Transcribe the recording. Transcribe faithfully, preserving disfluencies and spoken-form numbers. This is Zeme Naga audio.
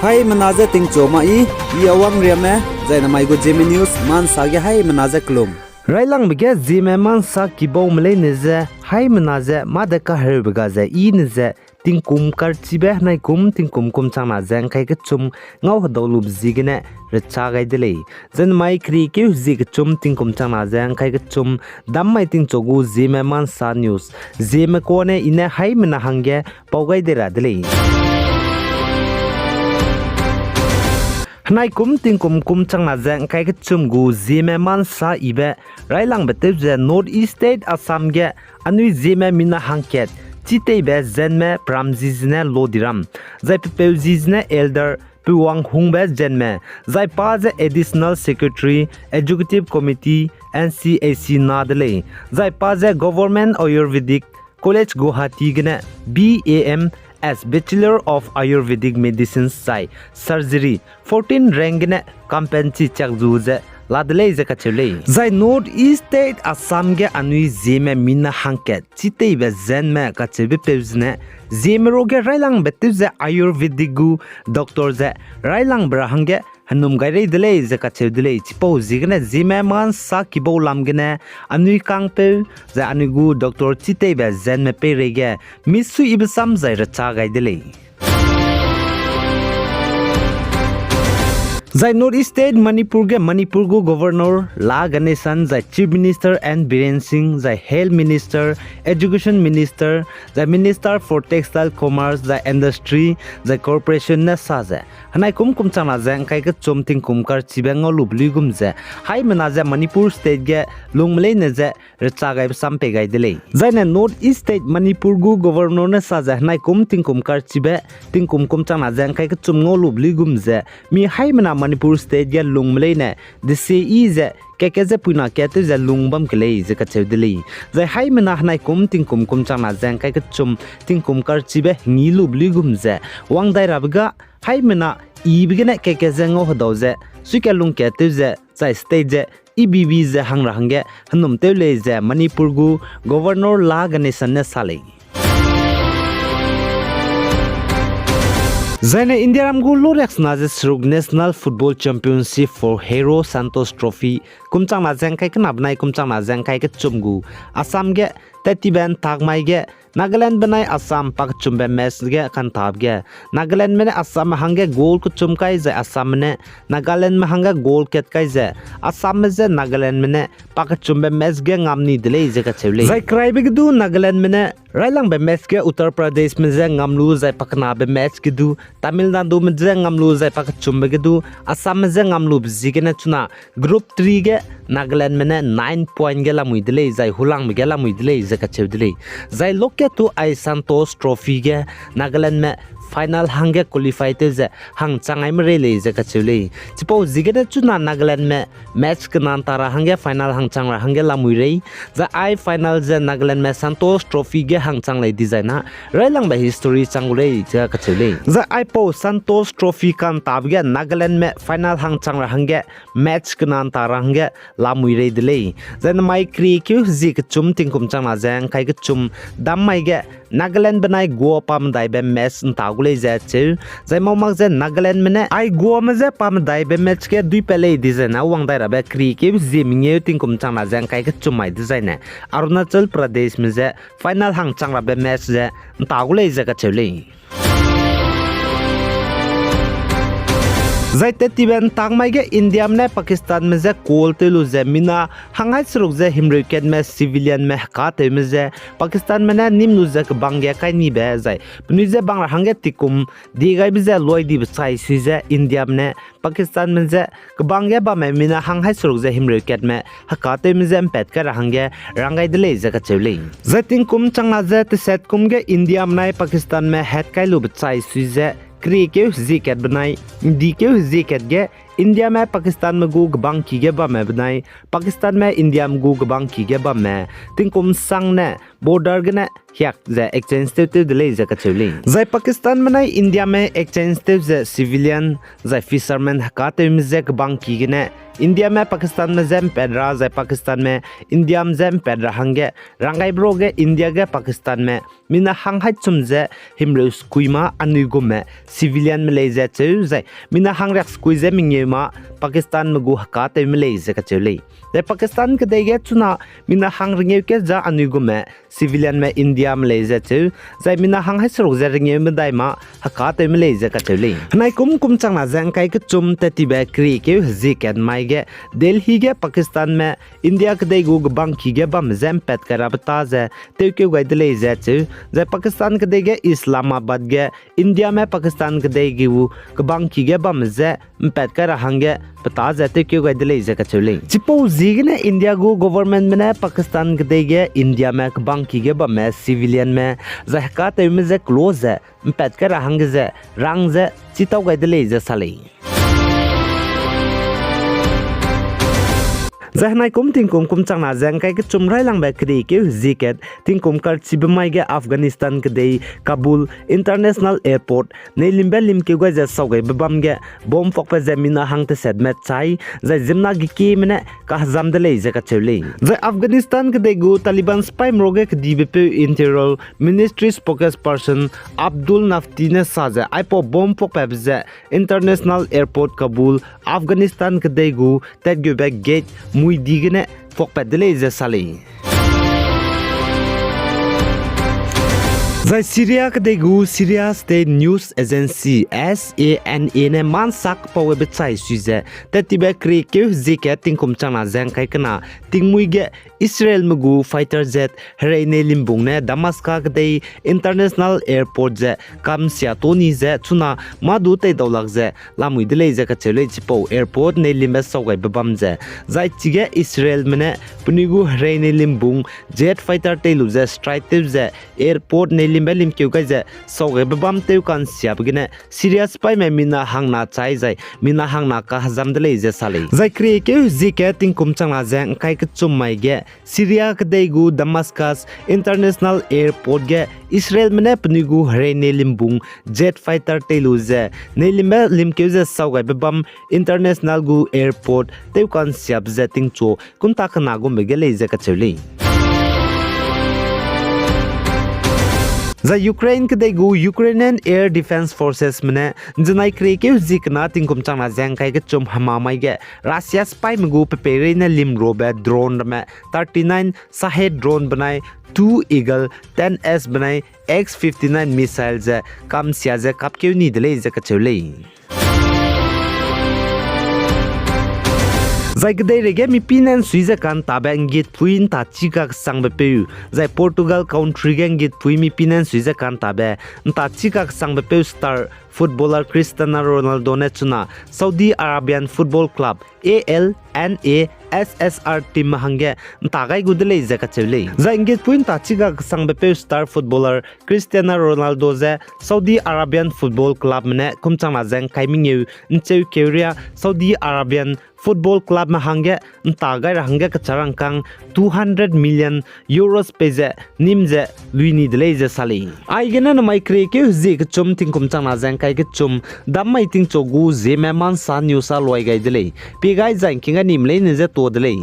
Haimena je tingchu ma i, i Awang Riame, zai namai gu Zeme News, mansa ge haimena je kelum. Railangbe ge Zeme mansa kibaume leine je, haimena je mâ de kahereube ga ze i ne ze, tingkum karchibe henaikum tingkum kum changna ze ngkai kechum ngau hedau lube ziegene recha gai de lei. Zai namai keriekeu hezie kechum tingkum changna ze ngkai kechum, dam mai tingchu gu Zeme mansa news, Zeme kuane i ne haimena hangge pau gai de ra de lei. Henaikum tingkum kum changna ze ngkai kechum gu Zeme mansa ibe railangbe tew ze North East State Assam ge anui Zeme mina hangkat chiteibe Zenme Pramji zene Lodiram, zai pepeu zi zene Elder Puwanghungbe Zenme, zai pa ze Additional Secretary, Executive Committee, N C A C na de lei, zai pa ze Government Ayurvedic College Guwahati gene B A M as Bachelor of Ayurvedic Medicine zai Surgery fourteen rank gene kampen chi chiak zu ze la de lei ze kacheu lei. Zai North East State Assam ge anui Zeme mina hangkat chiteibe Zenme kacheube peu zene, Zeme ruage railangbe tew ze Ayurvedic gu doctor ze railangbe ra hangge henum gai rei de lei ze kacheu de lei. Chipau ziegene Zeme mansa kibau lam gene anui kangpeu zai anui gu doctor chiteibe Zenme peireige misuibe sam zai recha gai de lei. Zai North East State Manipur ge Manipur gu Governor La Ganesan, zai Chief Minister N Biren Singh, zai Health Minister, Education Minister, zai Minister for Textile Commerce, zai Industry, zai Corporation ne sa ze, henaikum kum changna ze ngkai kechum tingkum karchibe ngau lube luigum ze, haimena ze Manipur State ge lungme leine ze recha gaibe sam pei gai de lei. Zaine North East State Manipur gu Governor ne sa ze henaikum tingkum karchibe, tingkum kum changna ze ngkai kechum ngau lube luigum ze, mi haimena Manipur State ge lungme leine, desie i ze, keke ze puina kat tew ze lung bam ke lei ze kacheu de lei. Zai haimena henaikum tingkum kum changna ze ngkai kechum, tingkum karchibe hengi lube luigum ze, wang dai rabe ga, haimena ibe gene keke ze ngau hedau ze, suika lung kat tew ze, zai state ze, E B B ze hang ra hangge henum tew lei ze Manipur gu Governor La Ganesan ne sa lei. Zaine Indiaram gu loriaksena ze seruk National Football Championship for Hero Santosh Trophy, kum changna ze ngkai kena benai kum changna ze ngkai kechum gu Assam ge, tat tibe ntak mai ge, Nagaland benai Assam pakechumbe match ge kantabe ge, Nagalandme ne Assamme hangge goal kechum kai zai Assamme ne Nagalandme hangge goal kat kai ze, Assamme je Nagalandme ne pakechumbe match ge ngam ni de lei ze kacheu lei. Zai keraibe ge du Nagalandme ne railangbe match ge Uttar Pradeshme je ngam lu zai pakenabe match ge du Tamil Nadume je ngam lu zai pakechumbe ge du Assamme je ngam lube ziegene chuna Group three ge Nagalandme ne nine point ge lamui de lei, zai hulangbe ge lamui de lei ze kacheu de lei. Zai lokat tu ai Santosh Trophy ge Nagalandme final hangge qualify tew ze hangchang ai merei lei ze kacheu lei. Chipau ziegene chuna Nagalandme match kena nta ra hangge final hangchang ra hangge lamui rei. Zai ai final ze Nagalandme Santosh Trophy ge hangchang lei dizai na railangbe history chang gu lei ze kacheu lei. Zai aipau Santosh Trophy kantabe ge Nagalandme final hangchang ra hangge match kena nta ra hangge lamui rei de lei. Zai namai keriekeu hezie kechum tingkum changna ze ngkai kechum dam mai ge Nagaland benai Goa pamedaibe match nta gu lei ze cheu. Zai mau mak ze Nagalandme ne ai Goame je pamedaibe match ge duipat lei dizai na wang dai rabe keriekeu hezie mengeu tingkum changna ze ngkai kechum mai dezai ne Arunachal Pradeshme je final hangchang rabe match ze nta gu lei ze kacheu lei. Zai tat tibe ntak mai ge Indiame ne Pakistanme je call tew lu ze mina hangai seruk ze himreu katme civilianme hekatewme je Pakistanme ne nim lu ze kebang ge kai nibe zai penui je bang ra hangge tikum die gaibe je luai dibe chai sui ze Indiame ne Pakistanme je kebang ge bamme mina hangai seruk ze himreu katme hekatewme je mpat kai ra hangge rang gai de lei ze kacheu lei. Zai tingkum changna ze tesat kum ge Indiame nai Pakistanme hat kai lube chai sui ze keriekeu hezie kat benai ndikeu hezie kat ge Indiame Pakistanme gu kebang ki ge bamme benai Pakistanme Indiame gu kebang ki ge bamme tingkum sang ne border gene hiak ze exchange tew tew de lei ze kacheu lei. Zai Pakistanme nai Indiame exchange tew ze civilian zai fisherman hekatewme je kebangki gene Indiame Pakistanme je mpat ra zai Pakistanme Indiame je mpat ra hangge ranggaibe ruage India ge Pakistanme mina hang haî chum ze himreu sekui ma anui gume civilianme lei ze cheu zai mina hang riak sekui ze mengeu ma Pakistanme gu hekatewme lei ze kacheu lei. Zai Pakistan kedei ge chuna mina hang rengeu kat za anui gume civilianme Indiame lei ze cheu, zai mina hang haî seruk ze rengeu medai ma hekatewme lei ze kacheu lei. Henai kum kum changna ze ngkai kechum tat tibe keriekeu hezie kat mai ge Delhi ge Pakistanme India kedei gu kebangki ge bamme je mpat kai rabe ta ze tewkeu gai de lei ze cheu, zai Pakistan kedei ge Islamabad ge Indiame Pakistan kedei gu kebangki ge bamme je mpat kai ra hangge peta ze tewkeu gai de lei ze kacheu lei. Chipau ziegene India gu governmentme ne Pakistan kedei ge Indiame kebangki ge bamme civilianme zai hekatewme je kelo ze mpat kai ra hangge ze rang ze chitau gai de lei ze sa lei. Zai henai kum tingkum kum changna ze ngkai kechum railangbe keriekeu hezie kat tingkum karchibe mai ge Afghanistan kedei Kabul International Airport neilimbe limkeu gai ze saugaibe bam ge bomb pakbe ze mina hang tesetme chai, zai ziemmena gekieme ne kahezam de lei ze kacheu lei. Zai Afghanistan kedei gu Taliban sipaime ruage kedibepeu Interior Ministry spokesperson Abdul Nafti ne sa ze aipau bomb pakpabe ze International Airport Kabul, Afghanistan kedei gu tatgeube gate mui di gene pakpat de lei ze sa lei. Zai Syria kedei gu Syria State News Agency, S A N A ne mansak paube chai sui ze, tat tibe keriekeu hezie kat tingkum changna ze ngkai kena tingmui ge Israelme gu fighter jet herei nei limbung ne Damascus kedei International Airport ze kamsia toni ze chuna mâ du teidau lak ze lamui de lei ze kacheu lei. Chipau airport neilimbe saugaibe bam ze, zai chige Israelme ne penui gu herei nei limbung jet fighter tei lu ze strike tew ze airport neilimbe limkeu gai ze saugaibe bam tew kansiabe gene Syria sipaime mina hangna chai zai mina hangna kahezam de lei ze sa lei. Zai keriekeu hezie kat tingkum changna ze ngkai kechum mai ge Syria kedei gu Damascus International Airport ge Israelme ne penui gu herei nei limbung jet fighter tei lu ze neilimbe limkeu ze saugaibe bam international gu airport tew kansiabe ze tingchu kunta kena gumbe ge lei ze kacheu lei. Zai Ukraine kedei gu Ukrainian Air Defense Forcesme ne nzenai keriekeu hezie kena tingkum changna ze ngkai kechum hema mai ge Russia sipaime gu pepeirei ne limrobe drone ramme thirty-nine Shahed drone benai two Eagle ten S benai X fifty-nine missile ze kamsia ze kapkeu ni de lei ze kacheu lei. Zai kedeireige mipine ’nsui ze kantabe ’nggitpui ’ntachika kesangbe peu, zai Portugal country ge ’nggitpui mipine ’nsui ze kantabe ’ntachika kesangbe peu star footballer Cristiano Ronaldo ne chuna Saudi Arabian Football Club, A L N A S S R team hangge ’nta gai gu de lei ze kacheu lei. Zai ’nggitpui ’ntachika kesangbe peu star footballer Cristiano Ronaldo ze Saudi Arabian Football Clubme ne kum changna ze ngkai mengeu ’ncheukeu ria Saudi Arabian Football Clubme hangge ’nta gai ra hangge kecharangkâng two hundred million euros pei ze nîm ze lui ni de lei ze sa lei. Aigene namai keriekeu hezie kechum tingkum changna ze ngkai kechum, dammai tingchu gu Zeme Mansa news a luai gai de lei. Pie gai zai ’ngking gai nime leine je tuâ de lei.